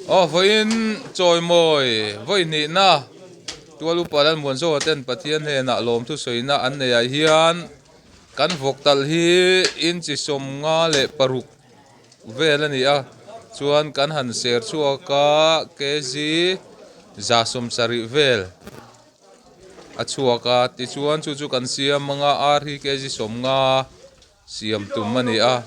Aw vawiin chawimawi vawi hnihna tual upa Lalmuanzawa ten Pathian hnenah lawmthu sawina an neih ah hian kan vawk talh hi inchi 56 vel a ni a chuan kan han ser chhuak a kg 170 vel a chhuak a tichuan chu chu kan siam anga ar hi kg 50 siam tum a ni a.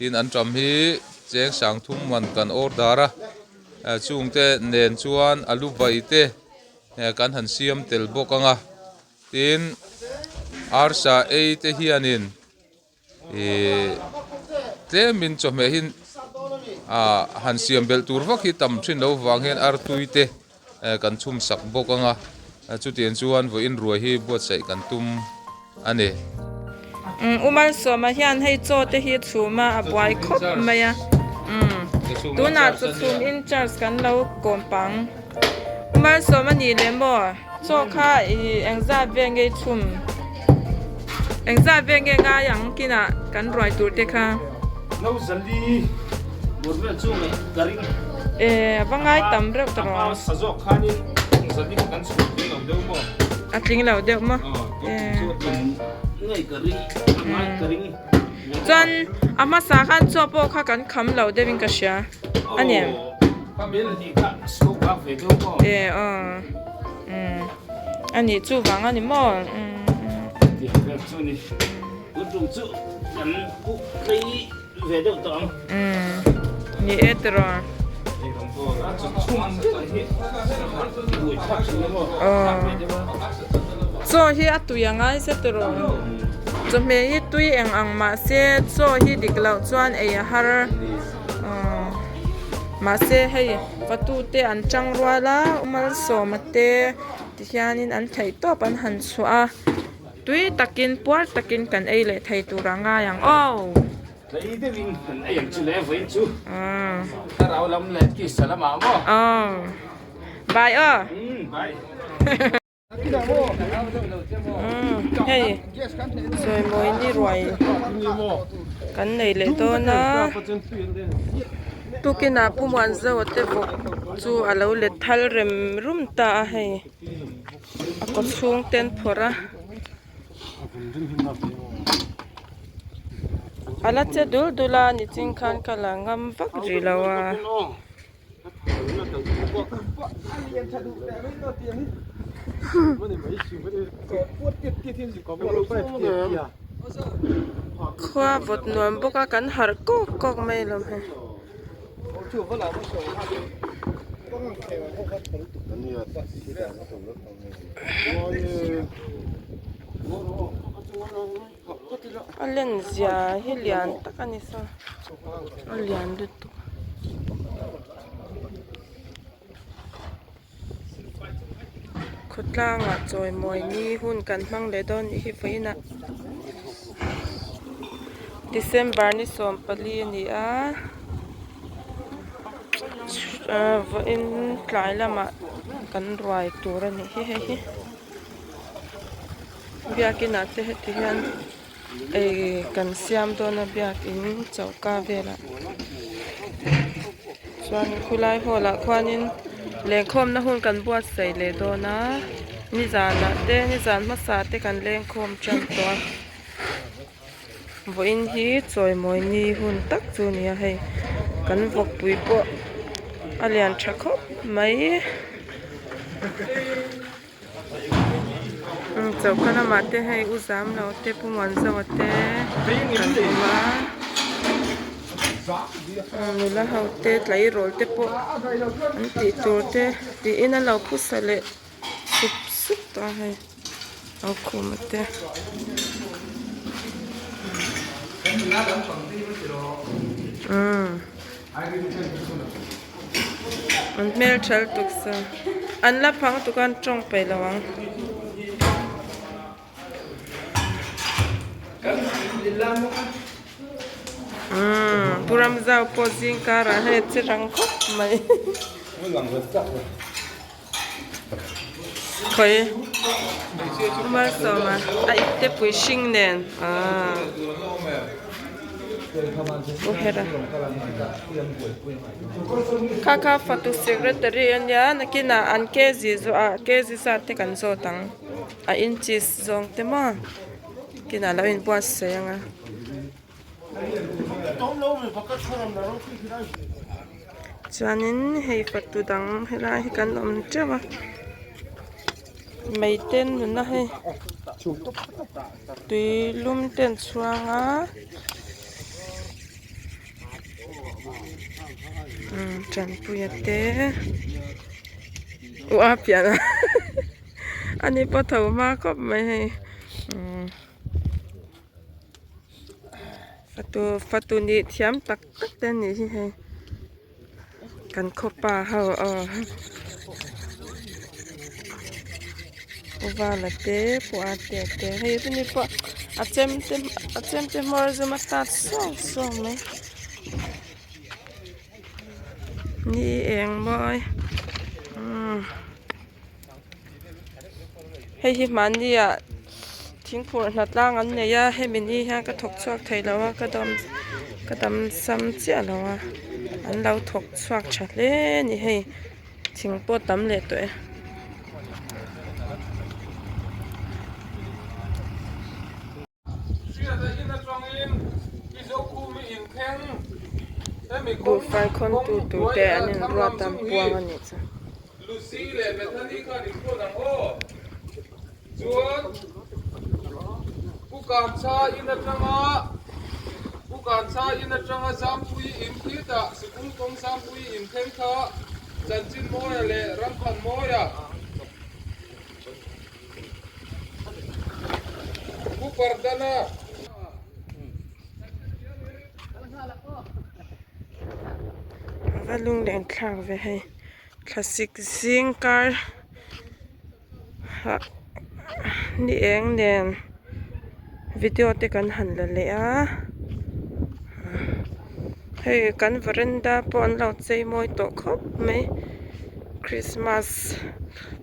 Tin an ṭam hi cheng sang thum man kan order a, chungte nen chuan alu bai te kan han siam tel bawk ang a, tin arsa ei te hianin ihh tlemin chawhmeh hi ah han siam belh tur vak hi tam thin lo vang hian artui te kan chhum sak bawk ang a, chutiang chuan vawiin ruai hi buatsaih kan tum a ni. U Malsawma hian hei chaw te hi chhum a, a buai khawp mai a, tunah chaw chhum in charge kan lo kawm pang. U Malsawma nih leh maw chaw kha i engzat vel nge i chhum, engzat vel nge ngai ang kinah kan ruai tur te kha. No zali bur vel chu ngaih ka ring. E a va ngai tam reuh ta rawh. A sa zawk khanin zali kha kan chhun tling lo deuh maw? A tling lo deuh maw? E chu a tlin ngaih ka ring a ngai ka ring. Chuan a hmasa khan chaw pawh kha kan kham lo deuhin ka hria a ni em? Kha mel a tih kha scope bak ve deuh maw? E aw umm a nih chu vang a ni maw? Umm. Tih vel chu a ni. Tun tum chu kan uk tlei ve deuh tawh ang. Umm ni e tiraw. Chaw hi a tui a ngai se tiraw. Chawhmeh hi tui eng ang mahse chaw hi dik loh chuan ei a har. Mahse hei fatu te an tang rual a malsawma te tihianin an theih tawp an han chhuah a. Tui takin puar takin kan ei leh thei tur a ngai ang aw. Tlei deuhin kan ei ang chu le vawiin chu. Thlarau lam leh tisa lamah maw? Aw. Bye aw. Bye. Hei sawimawi ni ruai kan nei leh dawn a. Tukinah Pu Muanzawa te vawk chu a lo let thal rem rum ta a hei. A kaw chhung te an phawrh a a la che dul dul a nichin khan ka la ngam vak rih lo a. Khua vawt nuam bawk a kan harh kawk kawk mai alawm hei. A len zia hi lian tak a ni saw a lian lutuk. Khawtlangah chawimawi ni hun kan hmang leh dawn nih hi vawiinah December ni 14 a ni a ahh vawiin tlai lamah kan ruai tur a nih hi hei hi biakin ah te heti hian ei kan siam dawn a biakin choka velah. Chuan khulai hall ah khuanin lengkhawmna hun kan buatsaih leh dawn a nizanah te nizan hmasa te kan lengkhawm tan tawh a vawiin hi chawimawi ni hun tak chu a ni a hei kan vawkpui pawh a lian tha khawp mai. Choka lamah te hei u zam lo te pu Muanzawa te kan awm a nula ho te tleirawl te pawh an tih tur te tiin an lo phusa leh sup sup tawh a hei au khuma te. An hmel thal tuk sa. An la phang tuk a an tawng peih lo ang. Umm Pu Ramzau pawh zing karah hei a che rang khawp mai. Khawi Malsawma a ipte pui hring nen aaa. Pu Hera. Kha kha fatu secretary a nia nakinah an kg zawh ah kg zat te kan zawt ang a inches zawng te maw nakinah alo inbuatsaih ang a. Chuanin hei fatu dang helai hi kan awm teuh a mei te an nun a hei tui lum te an chhuang a umm tanpuia te uh a pian a ani pawh tho hma khawp mai hei umm. Fatu fatu nih thiam tak tak te anih hi hei kan khaw pa ho aw u vala te pu a te te hei hemi pawh a chem te a chem te hmawr zum a tat suau suau mai ni eng mawi umm. Hei hi hmani ah thingphurh hnatlang an nei a hemi ni hian ka thawk chhuak thei lo a ka dam ka dam sam chiah lo a an lo thawk chhuak tha hle a ni hei thing pawh tam leh tawh e. Buhfai khawntu tur te an inruat a an puang a nih chu. Pu Pardana. A va lung leh thlak ve hei thlasik zing kar hah ni eng nen video te kan han la leh a hei kan veranda pawh an lo chei mawi tawh khawp mai christmas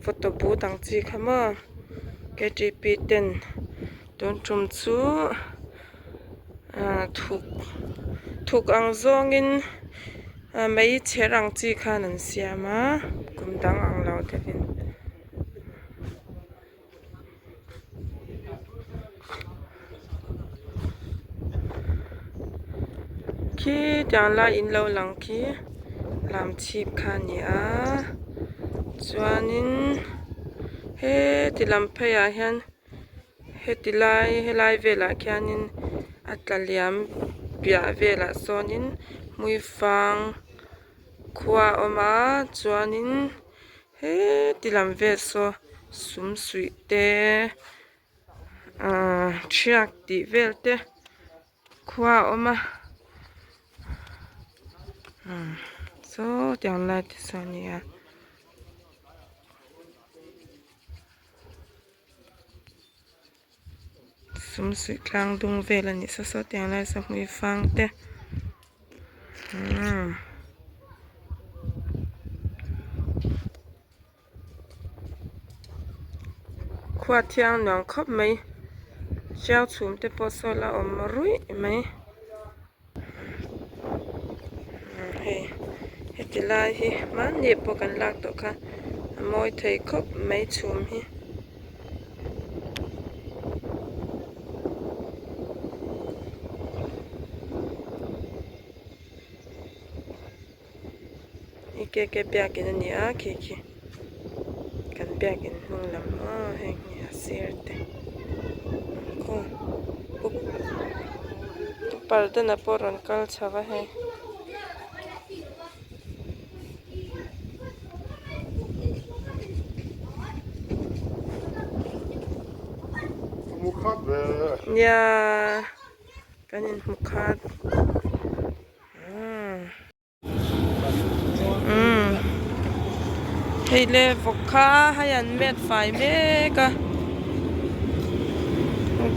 photo booth ang chi kha maw. K T P ten tun tum chu ah thuk thuk ang zawngin ah mei chher ang chi khan an siam a kum dang ang lo deuhin. Khi tiang lai in lo lang khi lam chhip kha a ni a chuanin heti lam phei ah hian heti lai helai velah khianin a tla liam piah velah sawnin hmuifang khua a awm a chuanin heti lam vel saw sum suih te ahh thiak tih vel te khua a awm a umm saw tiang lai te saw a ni a. Sum suih tlang dung vel a nih saw saw tiang lai saw hmui fang te umm. Khua thiang nuam khawp mai tiau chhum te pawh saw la awm ruih mai hei heti lai hi hmanni pawh kan lak tawh kha a mawi thei khawp mai chhum hi. Hei kk biakin a ni a khi khi kan biakin hnung lam aw heng hi a sir te khaw pardana pawh rawn kal chho a hei. Nia kan inhmu khat. Umm hei le vawk kha hei an met fai mek a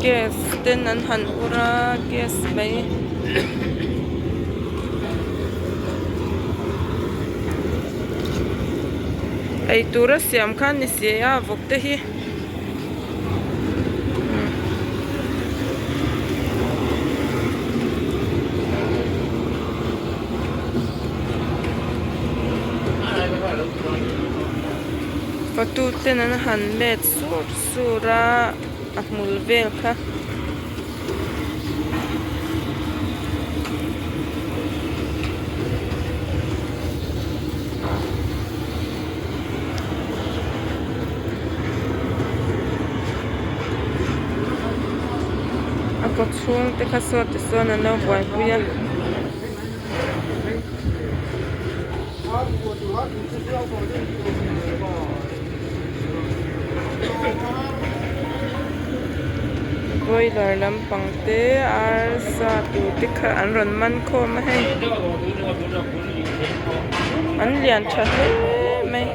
gas ten an han ur a gas mai eitur a siam kha a ni si a vawk te hi. Fatu ten an han let sur sur a a hmul vel kha. A kaw chhung te kha saw ti sawn an lo buaipui a. Boiler lampang te arsa tur te kha an rawn man khawm a hei an lian tha hle mai.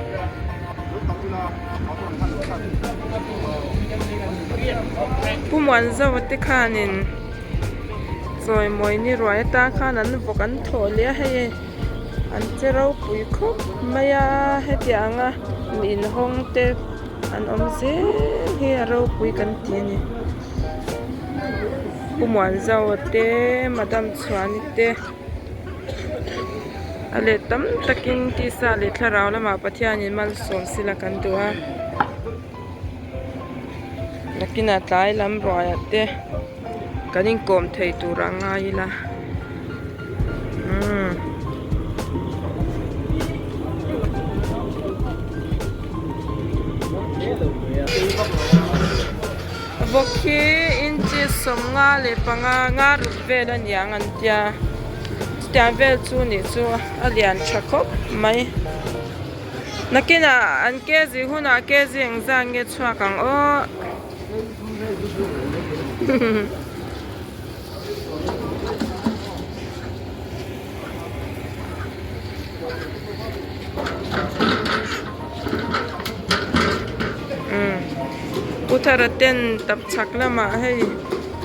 Pu Muanzova te khanin chawimawi ni ruai atan khan an vawk an thawh leh a hei an che ropui khawp mai a hetiang a mi inhawng te an awm zel hi a ropui kan ti a ni Pu Muanzova te Madam Chhuani te. A let tam takin tisa leh thlarau lamah Pathianin malsawm sila kan duh a nakinah tlai lam ruaiah te kan inkawm thei tur a ngai ila umm. Vawk hi inches 55 nga ruk vel a niang an tia chutiang vel chu nih chu a lian tha khawp mai nakinah an kg hunah kg engzat nge chhuak ang aw. Pu Thara ten tap chhak lamah hei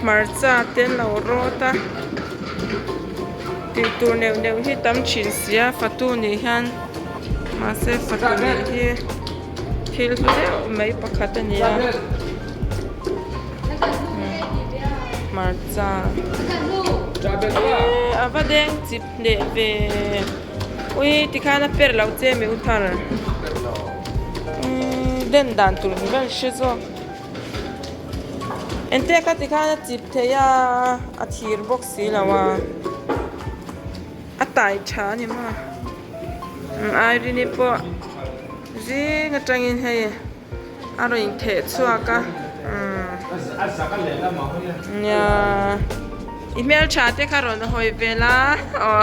hmarcha te an lo rawt a tih tur neuh neuh hi tam thin si a fatu nih hian mahse fatu nih hi thil hlu deuh mai pakhat a ni a hmarcha eee a va deng chip leh ve ui tikhan a per lo che mi u thar umm den dan tur ang vel hre zawk engtia kha tikhan a chip thei a a thir bawk si lo a a tai tha a ni maw umm Irene-i pawh zing atangin hei a rawn intheh chhuak a umm nia i hmeltha te kha rawn hawi vel a aw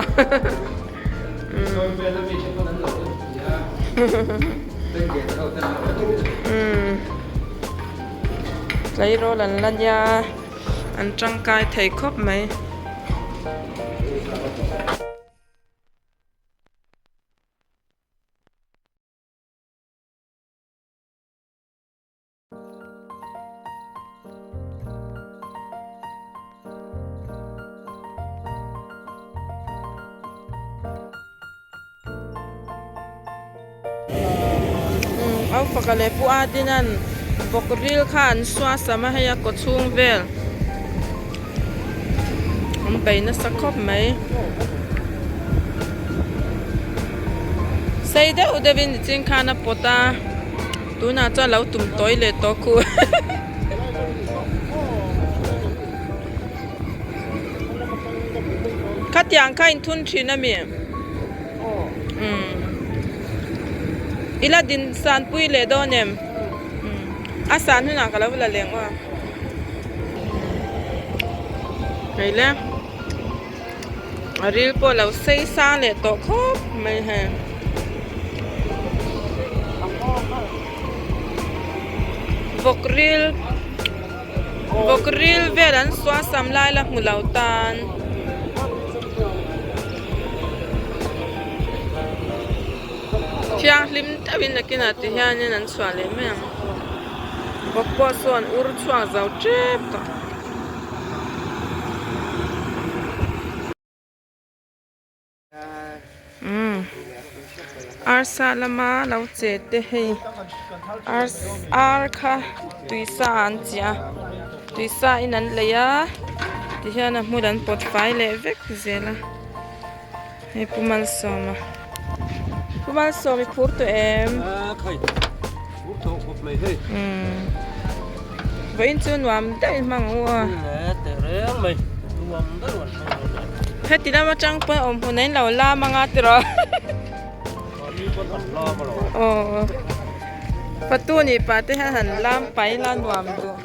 umm tleirawl an la nia an tangkai thei khawp mai. Au faka leh pu a din an bawk ril kha an sua sam a hei a kaw chhung vel an bei nasa khawp mai. Sei deuh deuhin nichin khan a pawt a tunah chuan lo tum tawi leh tawh khu khatiang kha in thun thin a mi umm ila din san pui leh dawn em a san hunah ka lo la leng aw hei le. A ril pawh lo sei sang leh tawh khawp mai hei. Vawk ril vawk ril vel an suah sam lai la hmu lo tan. Thianghlim deuhin nakinah ti hianin an chhuah leh mai ang. Vawk pawh sawn ur chhuak zo tep tawh. Umm arsa lama lo che te hei ar kha tuisa an chiah a tuisa in an lei a tihian a hmun an pawt fai leh vek zel a hei Pu Malsawma Pu Malsawm i phur tawh em? Umm vawiin chu nuam deuh in hmang ang u aw. Heti lam atang pawn awm hmun ah in lo lam anga tiraw. Aw patu nih pah te hian han lam pai la nuam duh.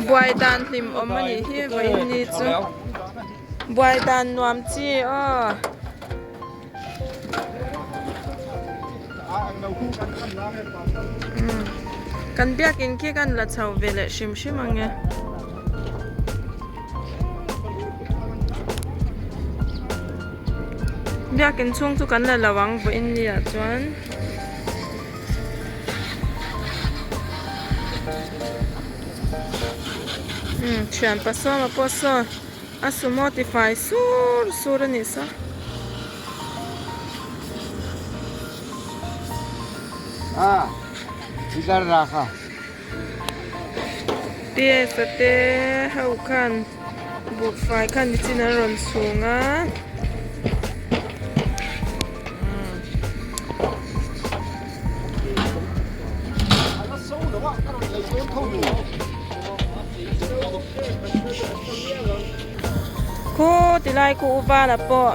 Buai dan hlim awm a nih hi vawiin ni chu. Buai dan nuam chi aw. Kan biakin khi kan la chho ve leh hrim hrim ang e. Biakin chhung chu kan la lo ang vawiin ni ah chuan. Umm thian pasawma pawh saw a sumo ti fai sur sur a nih saw. Ps-a te ho khan buhfai khan nichin an rawn chhung a. Khaw ti lai khu u vala pawh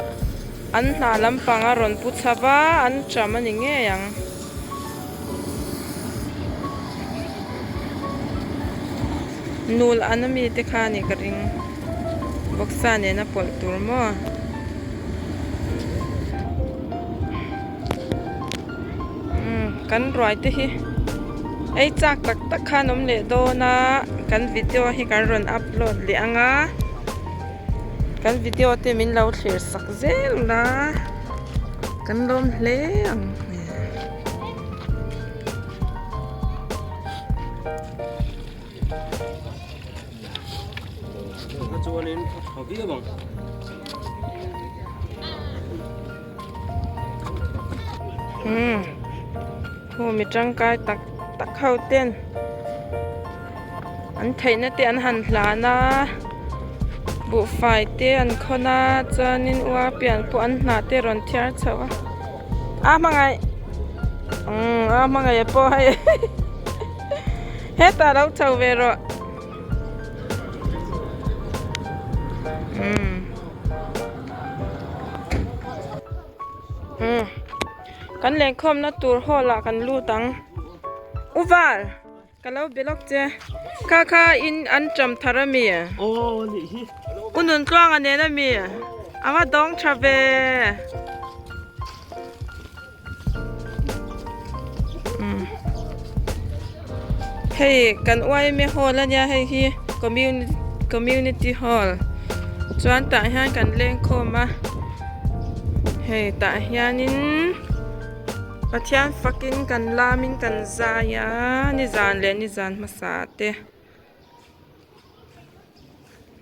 an hna lampang a rawn pu chho va an ṭam a ni ngei ang. Nul an ami te kha a nih ka ring bawksa nena pawlh tur maw. Umm kan ruai te hi ei chak tak tak khan awm leh dawn a kan video hi kan rawn upload leh ang a kan video te min lo thlir sak zel la kan lawm hle ang. Umm thu mi tangkai tak tak ho ten an theihna te an han hlan a buhfai te an khawn a chuanin ua pian pawh an hnah te rawn thiar chho a a hmangaih umm a hmangaih pawh hei hetah lo chho ve rawh umm. Umm kan lenkhawmna tur hall ah kan lut ang u val ka lo be lawk che kha kha in an ṭam thar a mi u Nuntluanga nen a mi a va dawng tha ve umm hei kan yma hall a nia hei hi community hall chuan tah hian kan lengkhawm a hei tah hianin Pathian fakin kan lamin kan zai a nizan leh nizan hmasa te.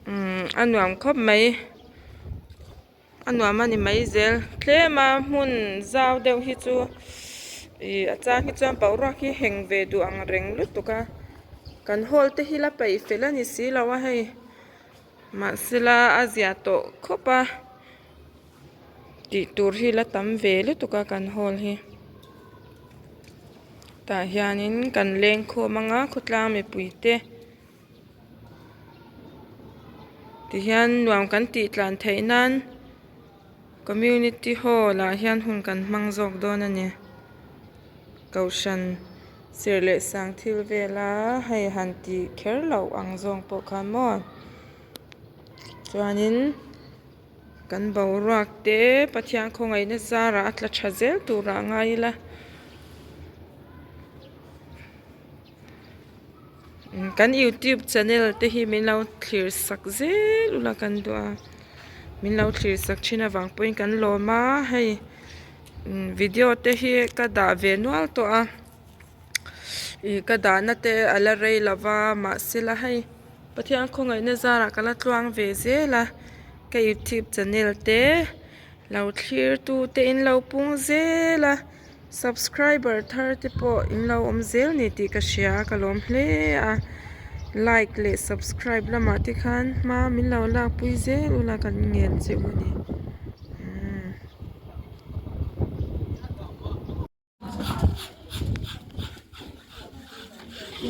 Umm a nuam khawp mai. A nuam a ni mai zel tlem a hmun zau deuh hi chu ih a chang hi chuan boruak hi heng ve duh ang reng lutuk a kan hall te hi la peih fel a ni si lo a hei mahsela a zia tawh khawp a tih tur hi la tam ve lutuk a kan hall hi tah hianin kan lengkhawm anga khawtlang mipui te. Tihian nuam kan tih tlan theih nan community hall ah hian hun kan hmang zawk dawn a ni. Kohhran serh leh sang thil vela hei han tih kher loh ang zawng pawh khan maw chuanin kan boruak te Pathian khawngaihna zarah a tla tha zel turah ngai ila. Kan youtube channel te hi min lo thlir sak zel ula kan duh a min lo thlir sak thin avang pawhin kan lawm a hei video te hi ka dah ve nual tawh a ih ka dahna te a la rei lo va mahse la hei Pathian khawngaihna zarah ka la tluang ve zel a ka youtube channel te lo thlir tu te in lo pung zel a. Subscriber thar te pawh in lo awm zel ni tih ka hria a ka lawm hle a like leh subscribe lamah te khan hma min lo lakpui zel ula kan ngen che u a ni.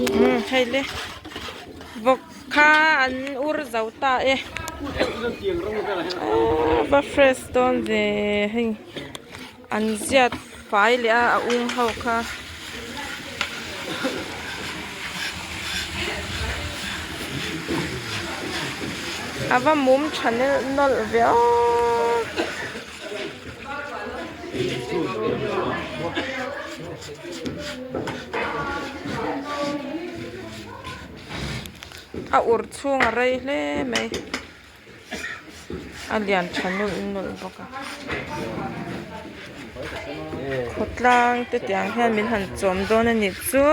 Umm hei le vawk kha an ur zo ta e aaa va fresh dawn ve hei an ziat fai leh a a ung ho kha. A va mum tha nelh nawlh ve aw. A ur chhung a rei hle mai a lian tha nulh nulh bawk a khawtlang te tiang hian min han chawm dawn a nih chu.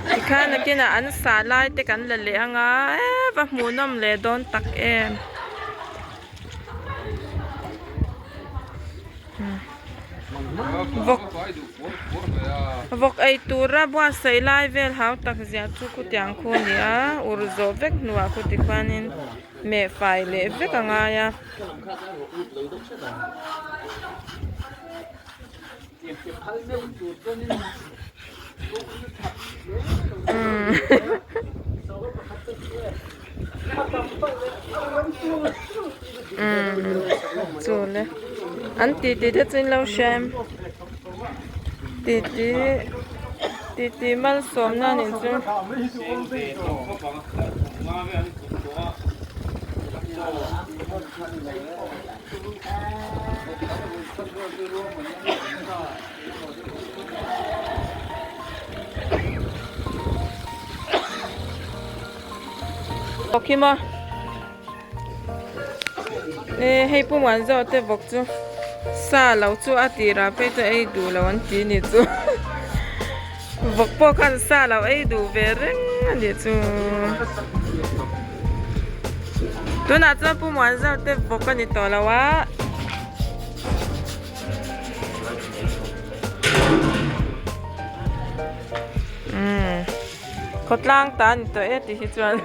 Tikhan nakinah an sah lai te kan la leh ang a eee va hmuhnawm leh dawn tak em vawk vawk ei tura buatsaih lai vel hau tak zia chu khutiang khu a ni a ur zawh vek hnuah khu tikhuanin meh fai leh vek a ngai a. Chu le an titi te chu in lo hria em titi titi malsawmna a nih chu. Vawk hi maw e hei pu muan zawk te vawk chu sa lo chu a tirah phei chu ei duh lo an ti ni chu vawk pawh khan sa lo ei duh ve reng a nih chu tunah chuan pu muan zawk te vawk a ni tawh lo a. Umm khawtlang ta a ni tawh e tih hi chuan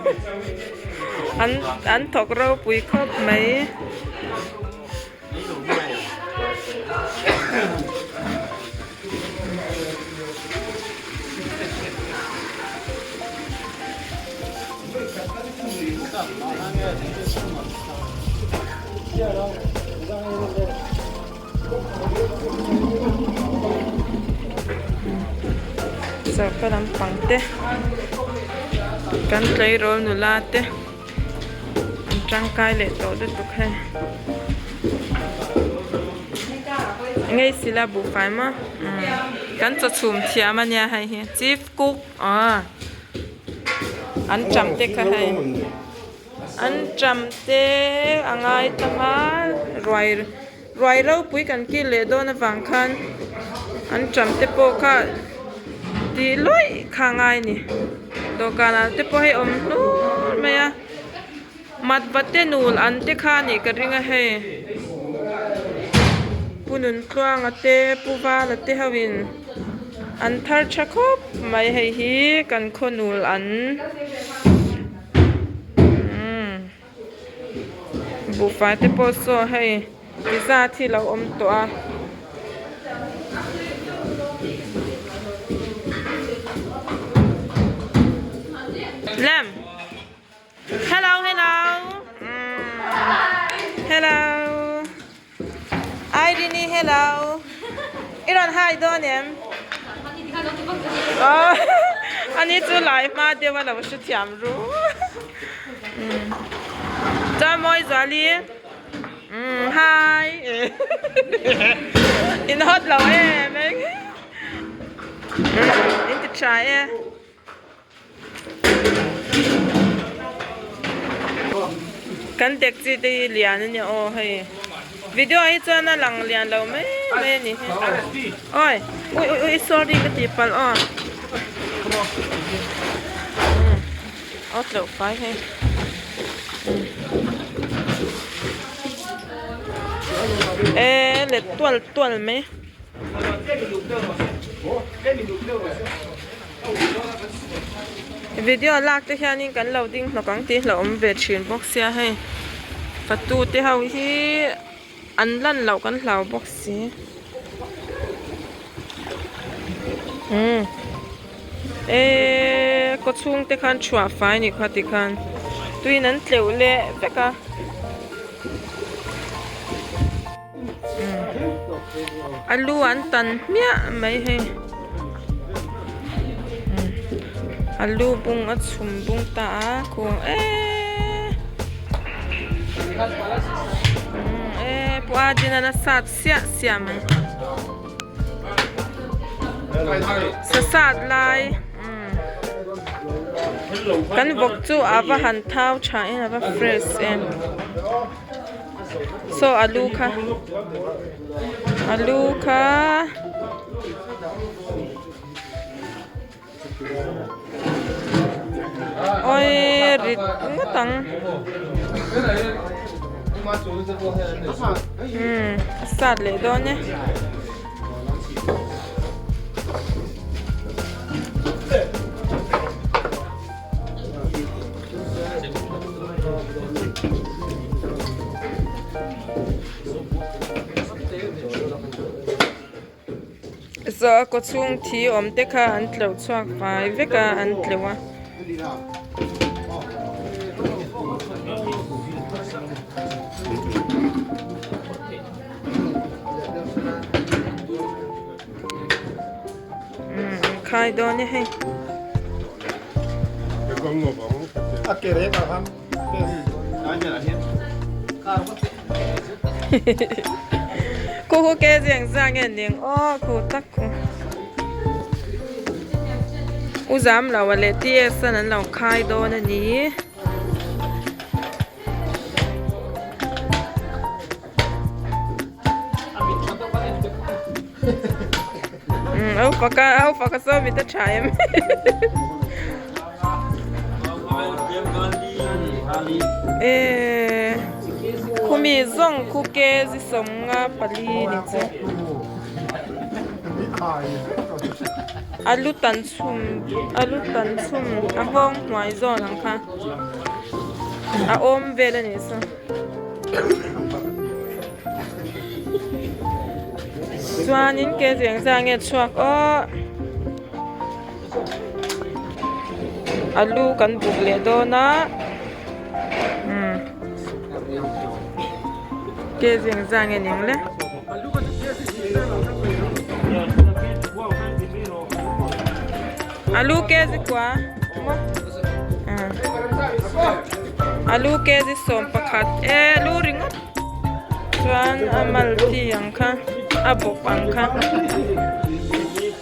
an an thawk ropui khawp mai. Sarfa lampang te kan tleirawl nula te an tangkai leh tawh lutuk hei ngei sila buhfai maw kan chaw chhum thiam ania hei hi chief cook aw an tam te kha hei. An ṭam te a ngai tam a, ruai ruai ropui kan kil leh dawn avang khan an ṭam te pawh kha tih lawih kha a ngai a ni. Dawhkanah te pawh hei awm hlur mai a, matva te nul an te kha a nih ka ring a hei. Pu Nuntluanga te Pu Vala te ho in an thar tha khawp mai hei hi kan khaw nul an. Buhfai te pawh saw hei ti zat hi lo awm tawh a. Lem Hello hello Hello Irene hello I rawn hai dawn em? Aw ani chu lai hma deuh a lo hre thiam ru Chuan mawi zuali umm hi in hot lo em in ti tha e. Kan taxi te hi lian a nia aw hei video ah hi chuan a lang lian lo mai mai a ni hi awi ui ui ui sorry ka tih palh aw aw tleuh fai hei e let tual tual mai. Video lak te hianin kan lo ding hnawk ang tih hlauhawm ve thin bawk sia hei. Fatu te ho hi an lan loh kan hlau bawk si. Umm eee kaw chhung te khan thuah fai ni kha tikhan tuiin an tleuh leh vek a. A lu an tan hmiah mai hei a lu bung a chhum bung ta a khu eeee eee pu a din a sat siah siah mai sa sat lai kan vawk chu a va han thau tha in a va fresh em. Saw alu kha alu kha awi rit ngawt ang umm a sat leh dawn e. Saw a kawchhung thi awm te kha an tleuh chhuak fai vek a an tleuh a. Umm an khai dawn e hei. Khu khu ke zeng zang nge ning aw khu tak khu. U zam lo a leh TS an an lo khai dawn a ni. Umm au faka au faka saw mit a tha em. Eee khumi zawng khu ke zi sawm nga pali ni chu a lu tan chhum a lu tan chhum a nghawng hnuai zawn ang kha a awm vel a nih chu. Chuanin ke zeng zang nge chhuak aw alu kan buk leh dawn a umm ke zeng zang nge ning le. Alu ke zikua maw alu kg 11 e lu ringawt chuan a mal chi ang kha a bawp ang kha kg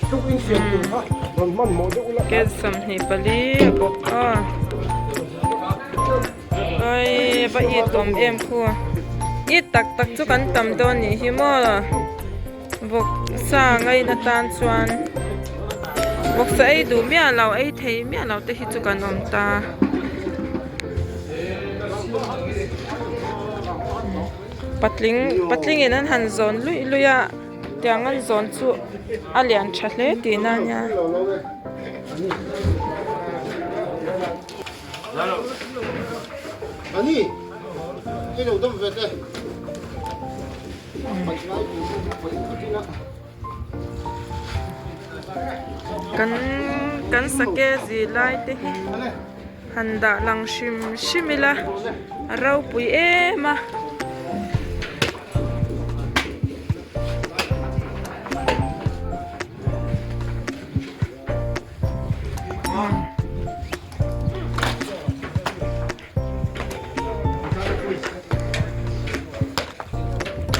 24 a bawp a oi va it awm em khu it tak tak chu kan tam dawn nih hi maw. Vawk sa ngaina tan chuan vawksa ei duh miah lo ei thei miah lo te hi chu kan awm ta. Patling patling in an han zawn luih luih a tiang an zawn chu a lian tha hle tihna a nia. Kan kan sake zi lai te hi han dah lang hrim hrim ila a ropui em a.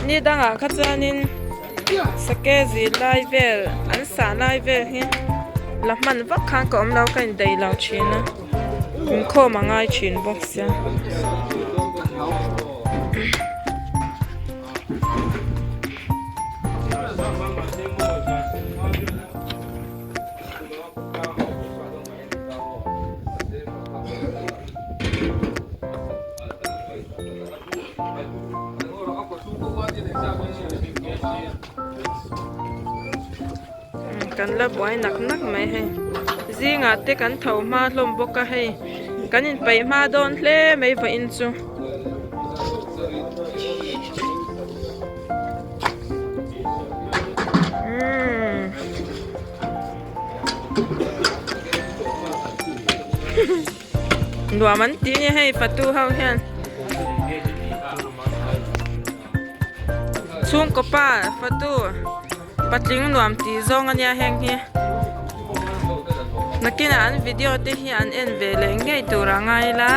Ni dangah kha chuanin sake zi lai vel an sah lai vel hi la hman vak khan ka awm lo ka indaih lo thin a inkhawm a ngai thin bawk sia. Kan la buai nak nak mai hei zingah te kan tho hma hlawm bawk a hei kan inpeih hma dawn hle mai vawiin chu. Nuam an ti nia hei fatu ho hian. Chhungkaw pa fatu patling nuam tih zawng a nia heng hi. Nakinah an video te hi an en ve leh ngei tur a ngai la.